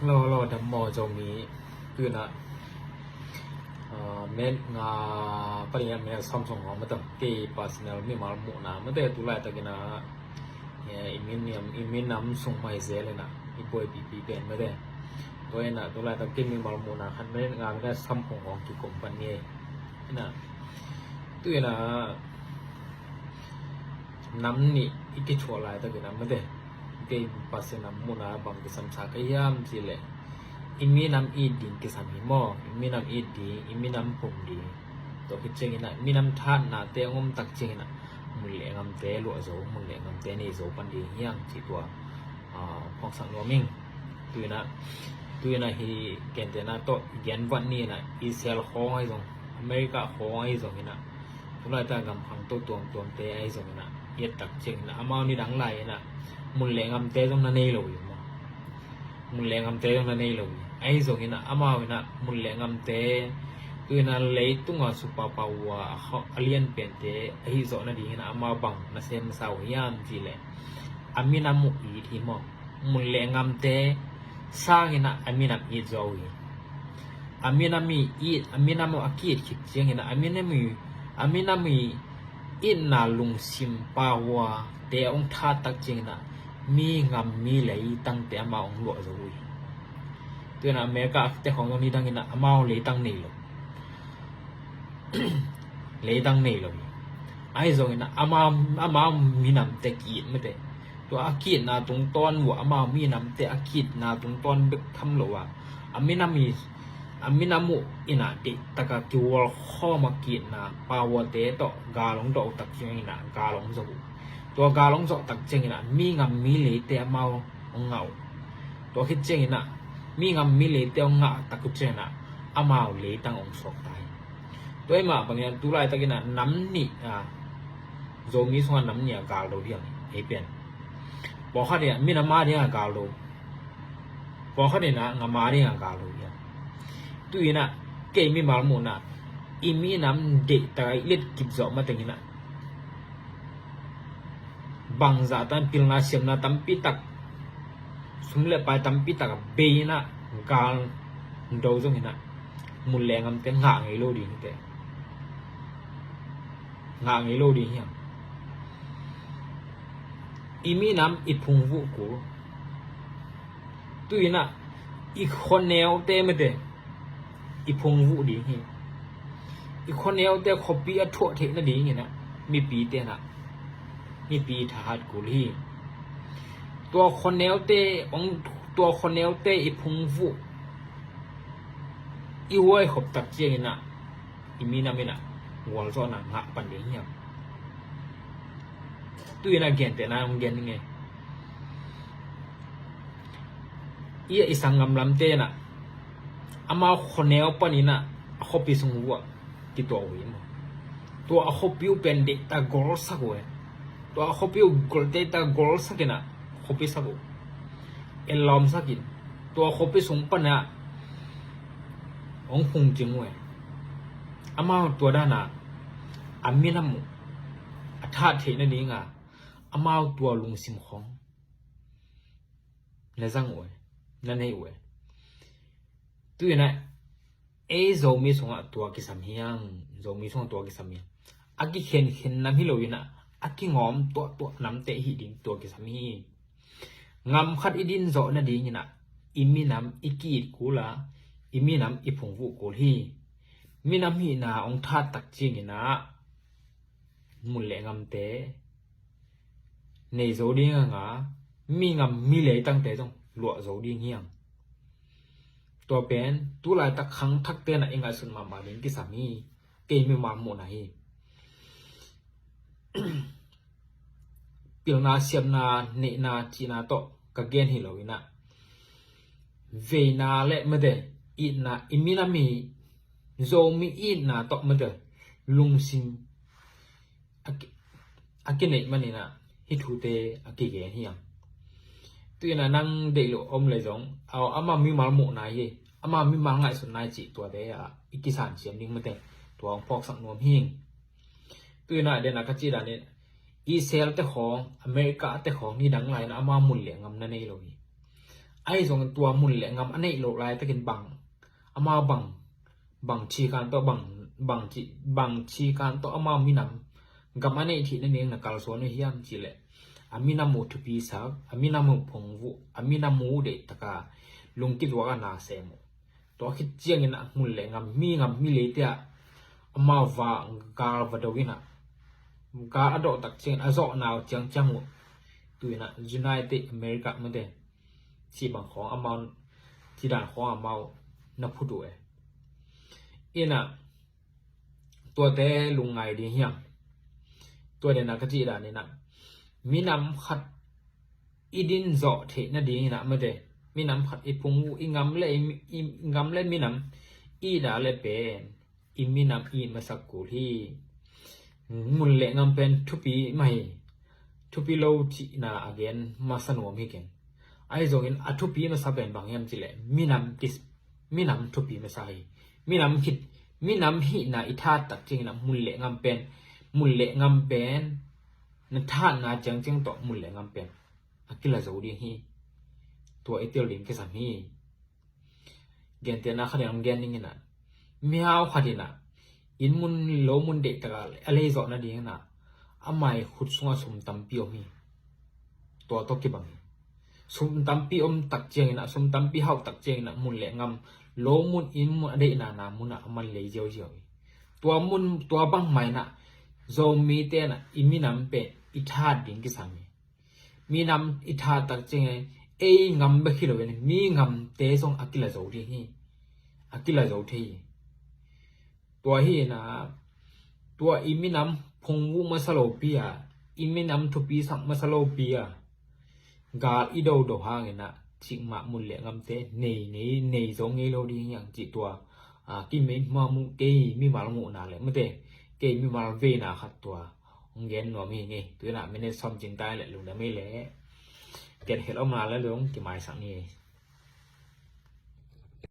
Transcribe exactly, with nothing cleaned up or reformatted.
Hello, hello, dam maw Zomi. Tu-in ah, ah, minute nga panin ah minute sawm sung hong mate, kei personal mimal muhna mate, tu laitakin ah, eh, i minam, i minam sung mah hi zel in ah, i buaipipi pen mate. Tua in ah tu laitak kei mimal muhna khat minute nga minute sawm sung hong kikum pan ni. In ah, tu-in ah nam nih i kithuah laitakin ah mate, kei Pasian a muhna bang kisamsa ka hiam cih leh, i minam it ding kisam hi maw? I minam it ding, i minam pum ding. Tua khit ciangin ah minam thatnate hong om tak ciangin ah mun le ngamte luah zo, mun le ngamte nei zo pan ding hiam cih tua, ah, phawksak nuam ing. Tu-in ah, tu-in ah hih gentehna tawh gen vat ni in ah, Israel khawng ahi zong, America khawng ahi zongin ah, tu laitak gam khangto tuamtuamte ahi zongin ah, i et tak ciangin ah amau nidang lai-in ah mun le ngamte zong na nei lo hi maw? Mun le ngamte zong na nei lo hi. Ahi zongin ah amau in ah mun le ngamte, tu-in ah leitung a superpower a, a lianpente ahi zawh nadingin ah amau bang na sem masa uh hiam cih leh, a minam uh it hi maw? Mun le ngamte sangin ah a minam it zaw uh hi. A minam i it, a minam uh a ki-it khit ciangin ah a minam i, a minam i itna lungsim power te hong that tak ciangin ah mi ngam mi leitangte amau hong luah zo uh hi. Tu-in ah America te khawng zong nidangin ah amau leitang nei lo. Leitang nei lo hi. Ahi zongin ah amau, amau minamte ki-it mate. Tua a ki-itna tungtawn uh ah amau minamte a ki-itna tungtawn bek tham lo a, a minam i, a minam uh in ah deihtak a kiwalkhawm a ki-itna power te tawh gal hong dawh uh tak ciangin ah gal hong zawh uh. Tua gal hong zawh tak ciangin ah mi ngam mi leite amau hong ngah uh. Tua khit ciangin ah mi ngam mi leite hong ngah tak uh ciangin ah amau leitang hong suak ta hi. Tua ahih mah bangin ah tu laitakin ah nam nih, ah, Zomi sungah nam nih a gal do hiam, ei pen. Pawlkhat in ah minam a ding a gal do, pawlkhat in ah ngam a ding a gal do hiam. Tu-in ah kei mimal muhna, i minam deihtak a i letkip zawh matengin ah bangzah tan pilna siamna tampi tak, sum le pai tampi tak a bei in ah gal do zongin ah mun le ngamte ngah ngei lo ding hi teh. Ngah ngei lo ding hiam? I minam i phungvuh kul. Tu-in ah i khuaneute mate i phungvuh ding hi. I khuaneute khuapi a thuah theih nadingin ah mipite in ah, mipi thahat kul hi. Tua khuaneute hong, tua khuaneute i phungvuh i huaikhop tak ciangin ah i minam in ah gualzawhna ngah pan ding hiam? Tu-in ah gentehna hong gen ning ei. I, i sanggam lamte in ah amau khuaneu panin ah a khuapi sung vuah kituak uh hi maw? Tua a khuapi uh pen deihtak golsak uh e. Tua a khuapi uh gol, deihtak golsak in ah khuapi sak uh, enlawmsak in, tua khuapi sung pan ah hong phungcing uh e. Amau tua dan a a minam uh a that theih nading a amau tua lungsim khawng na zang uh e, na nei uh e. Tu-in ah ei Zomi sungah tua kisam hiang, Zomi sungah tua kisam hiang. A kikhenkhen nam hi lo in ah a kingawm tuahtuah namte hi ding tua kisam hi. Ngam khat i din zawh nadingin ah i minam i ki-it kul a, i minam i phungvuh kul hi. Minam hihna hong that tak ciangin ah mun le ngamte nei zo ding a, mi ngam mi leitangte zong luah zo ding hiang. Tua pen tu laitak khangthakte in ah i ngaihsut mahmah ding kisam hi. Kei mimal muhna hi. Pilna siamna neihna cihna tawh ka gen hi lo in ah, veina le mate itna, i minam i Zomi itna tawh mate lungsim a ki, a kineih manin ah hih thute a kigen hiang. Tu-in ah nang deih loh om leh zong, aw, ama mimal muhna hi, ama mimal ngaihsutna hi cih tuate ah i kisan siam ding mate, tua hong phawksak nuam hing. Tu-in ah den a ka cih dan in Israel te khawng, America te khawng nidang lai-in ah ama mun le ngam na nei lo hi. Ahi zongin tua mun le ngam a neih loh laitakin bang, amau bang, bang cikan tawh bang, bang ci, bang cikan tawh amau minam gam a neih theih nading na kalsuan uh hiam cih leh, a minam uh thupisak, a minam uh phungvuh, a minam uh deih taka lungkituak a na sem uh. Tua khit ciangin a mun le ngam, mi ngam, mi leite ah amau va gal va do in ah, gal a dawh tak ciangin a zawhna uh ciangciang uh, tu in ah United America mate, cih bang khawng amau, cih dan khawng amau na phut uh e. In ah tuate lungngai ding hiam? Tua dena ka cih dan in ah, minam khat i din zawh theih nading in ah mate, minam khat i phungvuh, i ngam le, i, i ngam le minam i da le pen i minam i masak kul hi. Mun le ngam pen thupi mah hi. Thupi lo cihna a gen masa nuam hi keng. Ahi zongin a thupi masa pen bang hiam cih leh minam kis, minam thupi masa hi. Minam khit, minam hihna i that tak ciangin ah mun le ngam pen, mun le ngam pen na thatna ciangciang tawh mun le ngam pen a kila zo ding hi. Tua i tel ding kisam hi. Gentehna khat in hong gen ning in ah, mihau khat in ah inn mun lo mun deih taka a lei zawh nading in ah, a mai khut sungah sum tampi om hi. Tua tawh kibang hi. Sum tampi om tak ciangin ah, sum tampi hauh tak ciangin ah mun le ngam, lo mun, inn mun, a deihna na mun ah a man lei ziauziau hi. Tua mun, tua bangmah in ah Zomite in ah i minam pen i that ding kisam hi. Minam i that tak ciangin ei ngam bek hi lo in mi ngamte zong a kila zo ding hi. A kila zo thei hi. Tua hi in ah, tua i minam phungvuh masa lopi a, i minam thupisak masa lopi a, gal i dodo hangin ah cikmah mun le ngamte nei ngei, nei zo ngei lo ding hi hang cih tua, a, kimei hma muh, kei mimal muhna le mate, kei mimal veina khat tua hong gen nuam hi ngei. Tu in ah minute sawm cing ta le lungdam hi le. Ken khel om na le lung kimaisak ni.